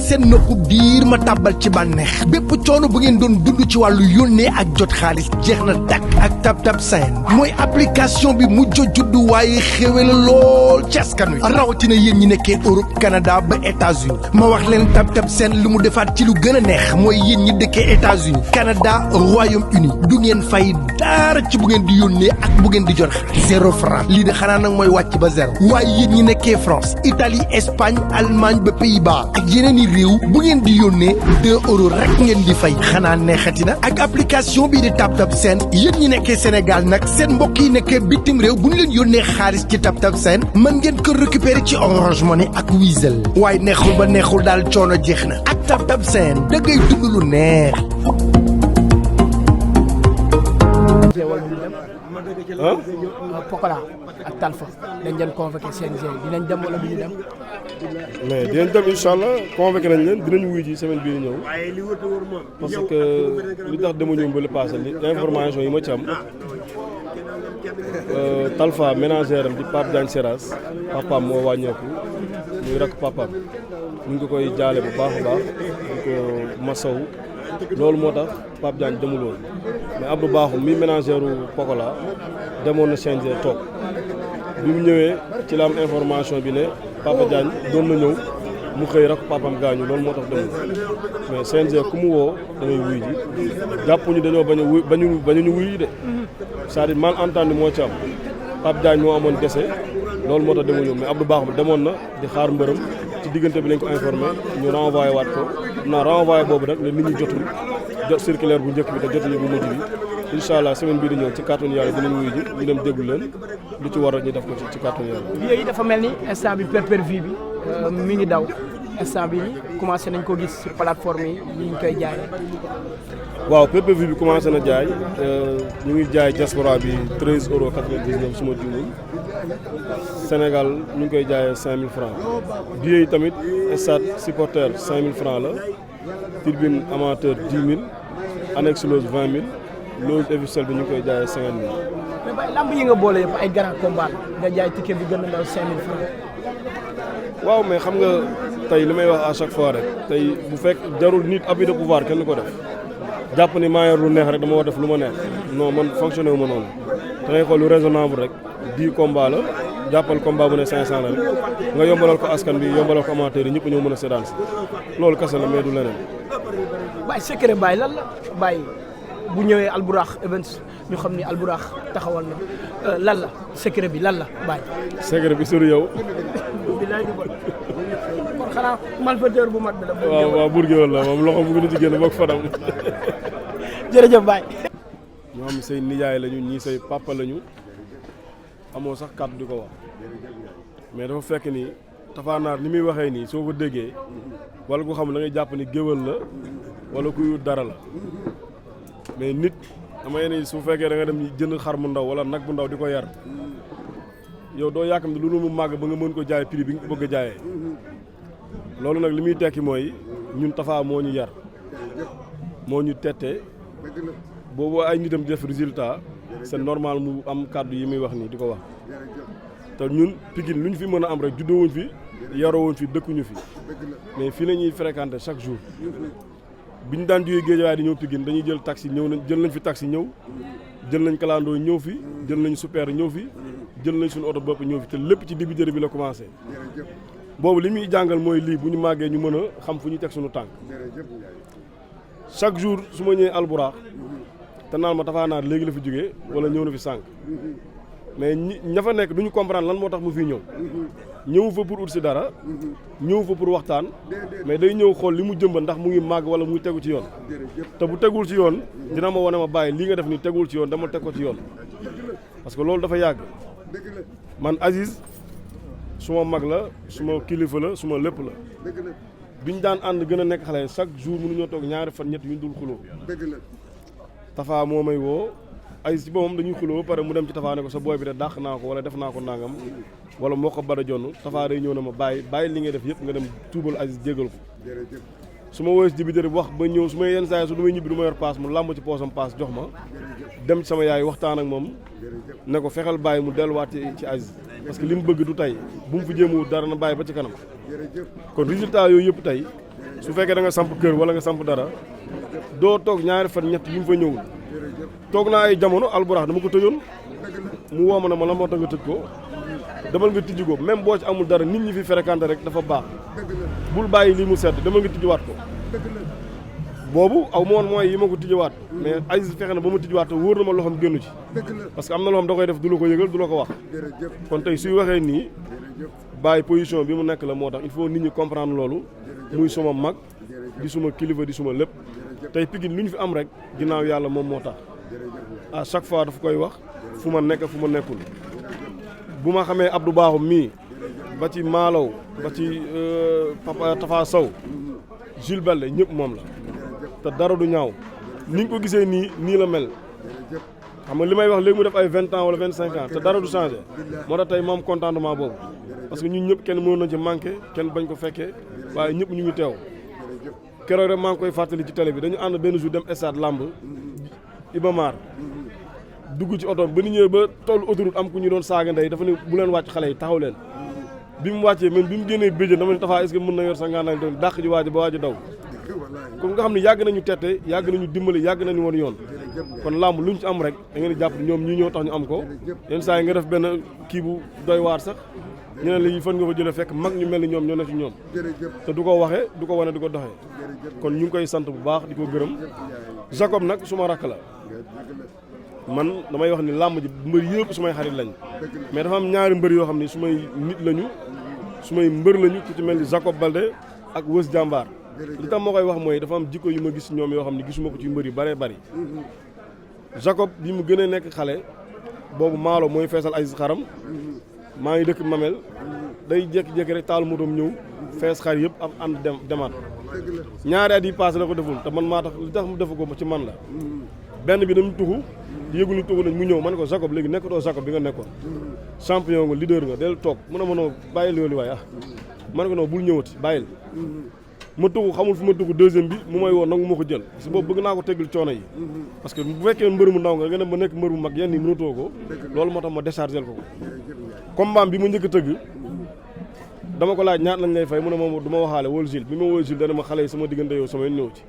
seen noppu biir ma tàbbal ci bànneex bépp coono bu ngeen doon dund ci wàllu yónnee ak jot xaalis jeex na dakk ak TapTap Send mooy application bi mujj juddu waaye xéwé la lool ci askan wi rawatina yéen ñi nekkee Europe Canada ba États-Unis ma wax leen TapTap Send lu mu defaat ci lu gën a neex mooy yéen ñi dëkkee États-Unis Canada Royaume-Uni du ngeen fay dara ci bu ngeen di yónnee ak bu ngeen di jot xaalis 0 franc lii de xanaa nag mooy wàcc ba zéro waaye yéen ñi nekkee France Italie Espagne Allemagne ba Pays-Bas ak yeneen i réew bu ngeen di yónnee 2 euros rek ngeen di fay xanaa neexati na ak application bii di TapTap Send yéen ñi nekkee Sénégal nag seen mbokk yi nekkee bitim réew bu ñu leen yónnee xaalis ci TapTap Send mën ngeen ko récupérer ci Orange Money ak Wizall waaye neexul ba neexul daal coono jeex na ak TapTap Send da ngay dund lu neex. Pokola ak Talfa dañ leen convoqué CNG dinañ dem wala duñu dem. mais dinañ dem incha allah convoqué nañ leen dinañ wuyu ji semaine bii di ñëw parce que li tax demuñu ba le passé li information yi ma ci am Talfa ménagère am di Pape Diagne Seras papaam moo wàññeeku muy rakk papaam ñu ngi koy jaale bu baax a baax di ko masaw loolu moo tax Pape Diagne demul woon mais Abdou Bakhoum mi ménagère u Pokola demoon na CNG toog bi mu ñëwee ci la am information bi ne Papa Diagne doon na ñëw mu xëy rek papam gaañu loolu moo tax demul mais CNG ku mu woo da ngay wuy ji jàppuñu dañoo bañuñu wuy ji de c'est-à-dire malentendu moo ci am Pape Diagne moo amoon dese loolu moo tax demuñu mais Abdou Bakhoum demoon na di xaar mbërëm ci diggante bi lañ ko informé ñu renvoyé waat ko naa renvoyé boobu nag la nit ñi jotul jot circulaire bu njëkk bi te jotuñu bu mujj bi incha allah semaine bii di ñëw ci kàttanu yàlla dinañ wuyu ji ñu dem déglu leen lu ci war a ñu def ko ci kàttanu yàlla. yooyu dafa mel ni instant bi pay-per-view bi mi ngi daw instant bi commencé nañ ko gis ci plateforme yi ñu koy jaayee. waaw pay-per-view bi commencé na jaay ñu ngi jaay diaspora bi 13,99 € suma juumul Sénégal ñu ngi koy jaayee 5000 francs billets yi tamit stade supporter 5000 francs la tribune amateur 10 000 annexe loge 20 000 loge officielle bi ñu ngi koy jaayee 50 000. mais bay lamb yi nga boole yëpp ay grand combat nga jaay ticket bi gën a ndaw 5000 francs. waaw mais xam nga tey li may wax à chaque fois rek tey bu fekk jarul nit abus de pouvoir kenn ko def jàpp ni maa yor lu neex rek dama war def lu ma neex non man fonctionné wu ma noonu da ngay xool lu raisonnable rek 10 combat la jàppal combat bu ne 500 la rek nga yombalal ko askan bi yombalal ko amateur yi ñëpp ñoo mën a séddaan si loolu kese la mais du leneen. Baye secret Baye lan la Baye bu ñëwee Albourakh Events ñu xam ni Albourakh taxawal na lan la secret bi lan la Baye. secret bi sori yow. kon xanaa malfaiteur bu mat bi la. waaw Bourguewal la moom loxo bu gën a jigéen boog Fadam. jërëjëf Baye. ñoo xam say nijaay lañu ñii say papa lañu amoo sax kàddu di ko wax mais dafa fekk ni Tapha Nar ni muy waxee nii soo ko déggee wala ko xam da ngay jàpp ni géwël la wala kuy dara la mais nit damay ni su fekkee da nga dem jënd xar mu ndaw wala nag bu ndaw di ko yar yow doo yàkkam lu mu màgg ba nga mën ko jaay prix bi nga ko bëgg a jaayee loolu nag li muy tekki mooy ñun Tapha moo ñu yar moo ñu tette boobu ay nitam di def résultat c'est normal mu am kàddu yi muy wax nii di ko wax te ñun Pikine lu ñu fi mën a am rek juddoo wuñ fi yaroo wuñ fi dëkkuñu fi mais fii la ñuy fréquenter chaque jour bi ñu daan jógee Guédiawaye di ñëw Pikine dañuy jël taxi ñëw nañ jël nañ fi taxi ñëw jël nañ kalandoo ñëw fi jël nañ super ñëw fi jël nañ suñu oto bopp ñëw fi te lépp ci début bi la commencé boobu li muy jàngal mooy lii bu ñu màggee ñu mën a xam fu ñu teg suñu tànk chaque jour su ma ñëwee Albourakh te naan ma Tapha Nar léegi la fi jógee wala ñëw na fi sànq mais ña fa nekk du ñu comprendre lan moo tax mu fi ñëw fa pour ut si dara ñëw fa pour waxtaan mais day ñëw xool li mu jëmba ndax mu ngi màgg wala muy tegu ci yoon te bu tegul ci yoon dina ma wane ma bàyyi lii nga def ni tegul ci yoon dama teg ko ci yoon parce que loolu dafa yàgg man Aziz suma mag la suma kilifa la suma lépp la bi ñu daan ànd gën a nekk xale chaque jour mënuñoo toog ñaari fan ñett yu ñu dul xuloo Tapha moo may woo ay si boppam dañuy xuloo ba pare mu dem ci Tapha ne ko sa booy bi de dàq naa ko wala def naa ko nangam wala moo ko bada jonn Tapha day ñëw na ma bàyyi li ngay def yëpp nga dem tuubal Aziz jégal ko su ma woowee si dibiteri wax ba ñëw su may yenn saa yi su du may ñibbi du ma yor paas mu làmb ci poosam paas jox ma dem ci sama yaay waxtaan ak moom ne ko fexeel bàyyi mu delluwaat ci Aziz parce que li mu bëgg du tey bu mu fi jéem dara na bàyyi ba ci kanam kon résultat yooyu yëpp tey su fekkee da nga samp kër wala nga samp dara doo toog ñaari fan ñett yi mu fa ñëwul toog naa ay jamono alburax dama ko tëjoon mu woo ma ne ma la moo tax nga tëj ko demal nga tijji ko même boo ci amul dara nit ñi fi fréquenté rek dafa baax bul bàyyi lii mu sedd demal nga tijjiwaat ko boobu aw ma woon mooy yi ma ko tijjiwaat mais Aziz fexe na ba ma tijjiwaat te wóor na ma loxoom génnu ci parce que am na loo xam da koy def du la ko yëgal du la ko wax kon tey suy waxee nii bàyyi position bi mu nekk la moo tax il faut nit ñi comprendre loolu muy suma mag di suma kilifa di suma lépp tey Pikine lu ñu fi am rek ginnaaw yàlla moom moo tax à chaque fois dafa koy wax fu ma nekk fu ma nekkul bu ma xamee Abdou Bakhoum mii ba ci Malaw ba ci Papa Tafa Sow Jules Baldé ñëpp moom la te dara du ñaaw ni nga ko gisee nii la mel xam nga li may wax léegi mu def ay 20 ans wala 25 ans te dara du changé moo tax tey moom contentement boobu parce que ñun ñëpp kenn mënoon na ci manqué kenn bañ ko fekkee waaye ñëpp ñu ngi teew keroog rek maa ngi koy fàttali ci télé bi dañu ànd benn jour dem stade lamb Iba Mar dugg ci oto ba ñu ñëwee ba tollu autoroute am ku ñu doon saaga ndey dafa ne bu leen wàcc xale yi taxaw leen bi mu wàccee même bi mu génnee béjjën dama ne Tafa est-ce que mën na yor sa ngaanaay doon dàq ji waaji ba waaji daw comme nga xam ne yàgg nañu tette yàgg nañu dimbali yàgg nañu woon yoon kon làmb lu ñu ci am rek da ngeen di jàpp ñoom ñi ñoo tax ñu am ko yenn saa yi nga def benn kii bu doy waar sax ñu ne la fan nga ko jëlee fekk mag ñu mel ni ñoom ñoo ne ci ñoom te du ko waxee du ko wane du ko doxee kon ñu ngi koy sant bu baax di ko gërëm Jacob nag suma rakk la man damay wax ni làmb ji mbër yëpp sumay xarit lañ mais dafa am ñaari mbër yoo xam ne sumay nit lañu sumay mbër lañu ku ci mel ni Jacob Baldé ak Wës Jàmbaar li tax moo koy wax mooy dafa am jikko yu ma gis ñoom yoo xam ne gisuma ko ci mbër yu bëree bëri Jacob bi mu gën a nekk xale boobu maalo mooy feesal ay xaram maa ngi dëkk Mamel day jékki-jékki rek taal motoom ñëw fees xar yëpp am ànd demaat ñaari at yi passé la ko deful te man maa tax li tax mu defu ko ci man la benn bi dañu tuxu yëgul ni tuxu nañ mu ñëw ma ne ko Jacob léegi nekkatoo Jacob bi nga nekkoon champion nga leader nga del toog mu ne ma noo bàyyil yoolu waay ma ne ko non bul ñëwati bàyyil ma tuxu xamul fi ma tuxu deuxième bi mu may woon nag mu ma ko jël parce que boobu bëgg naa ko teggil coono yi parce que bu fekkee mbër mu ndaw nga dem ba nekk mbër mu mag yenn yi mënatoo ko loolu moo tax ma déchargé ko combat bi ma njëkk a tëgg dama ko laaj ñaat lañ lay fay mu ne moom du ma waxaale wóolu Gilles bi ma wóolu Gilles dana ma xale yi sama diggante yow sama ñëw ci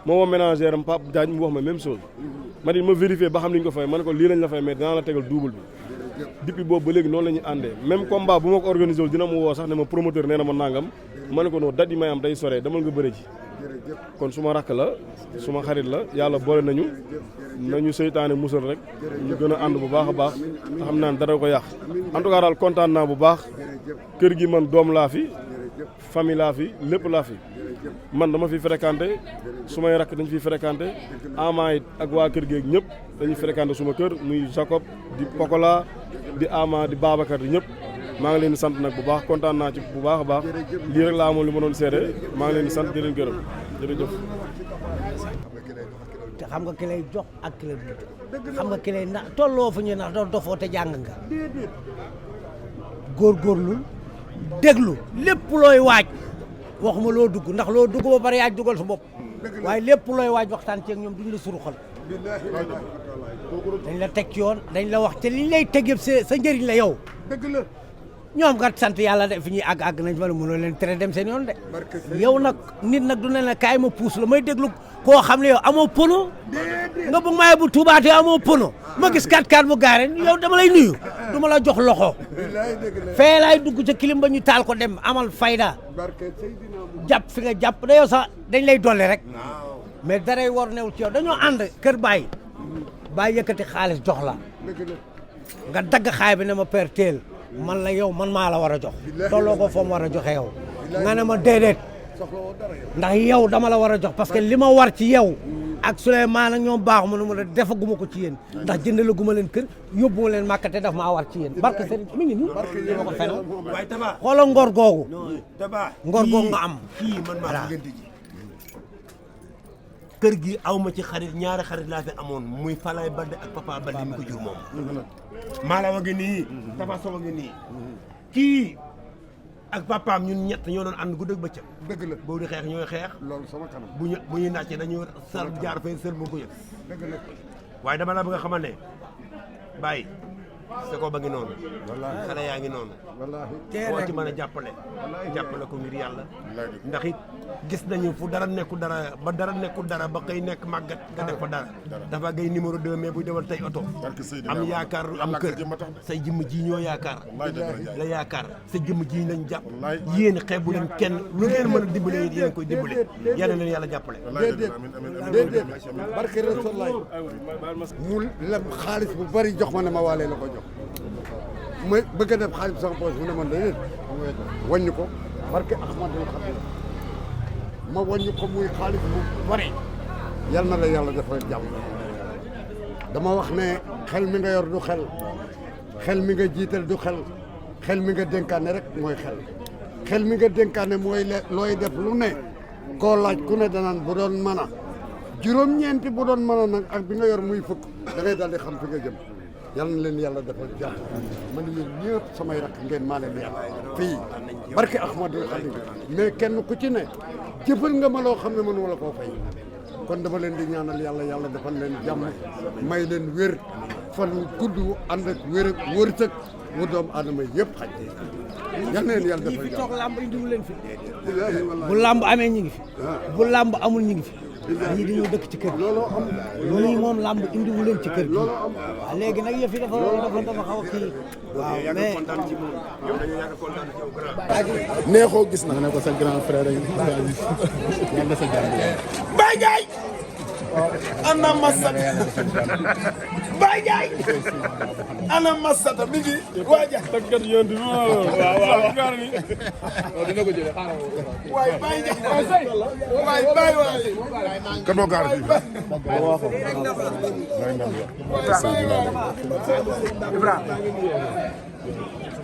moo woo ménagère am Pape Diagne mu wax ma même chose ma di ma vérifié ba xam li ñu ko fay ma ne ko lii lañ la fay mais dinaa la tegal double bi depuis boobu ba léegi noonu la ñuy àndee même combat bu ma ko organisé wul dina ma woo sax ne ma promoteur nee na ma nangam ma ne ko non date yi may am day sore demal nga bëre ji kon suma rakk la suma xarit la yàlla boole nañu seytaane musal rek ñu gën a ànd bu baax a baax te xam naa ne dara ko yàq en tout cas daal kontaan naa bu baax kër gi man doom laa fi famille laa fi lépp laa fi man dama fi fréquenté sumay rakk dañ fi fréquenté Ama it ak waa kër geeg ñëpp dañuy fréquenté suma kër muy Jacob di Pokola di Ama di Babacar di ñëpp maa ngi leen di sant nag bu baax kontaan naa ci bu baax a baax lii rek laa amoon li ma doon seede maa ngi leen di sant di leen gërëm jërëjëf. te xam nga ki lay jox ak ki lay xam nga ki lay na tolloo fu ñu nax doo dofoo te jàng nga góorgóorlu déglu lépp looy waaj waxuma loo dugg ndax loo dugg ba bari yaaj dugal sa bopp waaye lépp looy waaj waxtaan ci ak ñoom duñ la suruxal dañ la teg ci yoon dañ la wax te liñ lay teg yëpp sa njëriñ la yow dëgg la ñoom kat sant yàlla de fi ñuy àgg nañ fa la mënoo leen tere dem seen yoon de yow nag nit nag du ne la kaay ma puus la may déglu koo xam ne yow amoo pono nga bëgg maa bu tubaate amoo pono ma gis 4x4 bu gaare yow dama lay nuyu du ma la jox loxo fee laay dugg ca kilim ba ñu taal ko dem amal fayda jàpp fi nga jàpp da yow sax dañ lay dolli rek mais daray war newul ci yow dañoo ànd kër Baye Baye yëkkati xaalis jox la nga dagg xaay bi ne ma père teel man la yow man maa la war a jox tolloo ko fa mu war a joxe yow nga ne ma déedéet ndax yow dama la war a jox parce que li ma war ci yow ak Souleymane ak ñoom baaxuma nu ma la defaguma ko ci yéen ndax jëndala guma leen kër yóbbu leen màkkate daf maa war ci yéen barke sëriñ mi ngi nii li ma ko fenal xoolal ngor googu ngor googu nga am kii man maa ngeen ji kër gi aw ma ci xarit ñaari xarit laa fi amoon muy Falaye Balde ak Papa Balde mi ko jur moom maa la wa ngi nii Tafa Sow ngi nii kii ak papaam ñun ñett ñoo doon ànd guddi ak bëccëg dëgg la boo di xeex ñooy xeex loolu sama kanam bu ñuy nàccee dañuy sar jaar fay sër bu ko yëg dëgg la waaye dama la bëgg a xamal ne Baye sa ko ba ngi noonu xale yaa ngi noonu boo ci mën a jàppale ko ngir yàlla ndax it gis nañu fu dara nekkul dara ba dara nekkul dara ba koy nekk màggat nga def fa dara dafa gay numéro 2 mais buy dewal tey oto am yaakaar am kër say jëmm ji ñoo yaakaar la yaakaar sa jëmm ji lañ jàpp yéen xeebu leen kenn lu ngeen mën a dimbale yéen koy dimbale yal na leen yàlla jàppale déedéet barke Rasulullah mu leb xaalis bu bari jox ma ne ma waalee la ko jox ma bëgg a def xaalis bu sama poche mu ne ma déedéet wàññi ko barke Ahmadul Xadim ma wàññi ko muy xaalis bu bari yal na la yàlla defal jàmm dama wax ne xel mi nga yor du xel mi nga jiital du xel mi nga dénkaane rek mooy xel mi nga dénkaane mooy looy def lu ne koo laaj ku ne danaan bu doon mën a juróom-ñeenti bu doon mën a nag ak bi nga yor muy fukk da ngay daal di xam fi nga jëm yal na leen yàlla defal jàmm man yéen ñëpp samay rakk ngeen maa leen yàlla fii barke Ahmadul Xadim mais kenn ku ci ne jëfal nga ma loo xam ne mënu la koo fay kon dama leen di ñaanal yàlla defal leen jàmm may leen wér fan gudd ànd ak wér ak wërsëg wu doomu aadama yëpp xaj yal na leen yàlla defal jàmm toog lamb indiwu leen fi bu lamb amee ñi ngi fi bu lamb amul ñi ngi fi ñii dañoo dëkk ci kër ñii moom lamb indiwu leen ci kër gi waaw léegi nag yëf yi dafa xaw a kii waaw mais neexoo gis na nga ne ko sa grand frère yi yàlla sa jàmm Baye Ndiaye ana Masata Baye Ndiaye ana Masata mi ngi waaja tëggat yoon bi waaw gaar ni dina ko jëlee xaaral waay Baye Ndiaye waay Baye waay kan moo gaar fii waay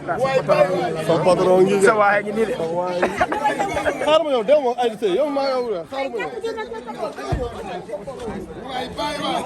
Baye waay sa patron ngi sa waay ngi nii de xaar ma yow dem ma ay yow maa yow xaar ma yow waay Baye waay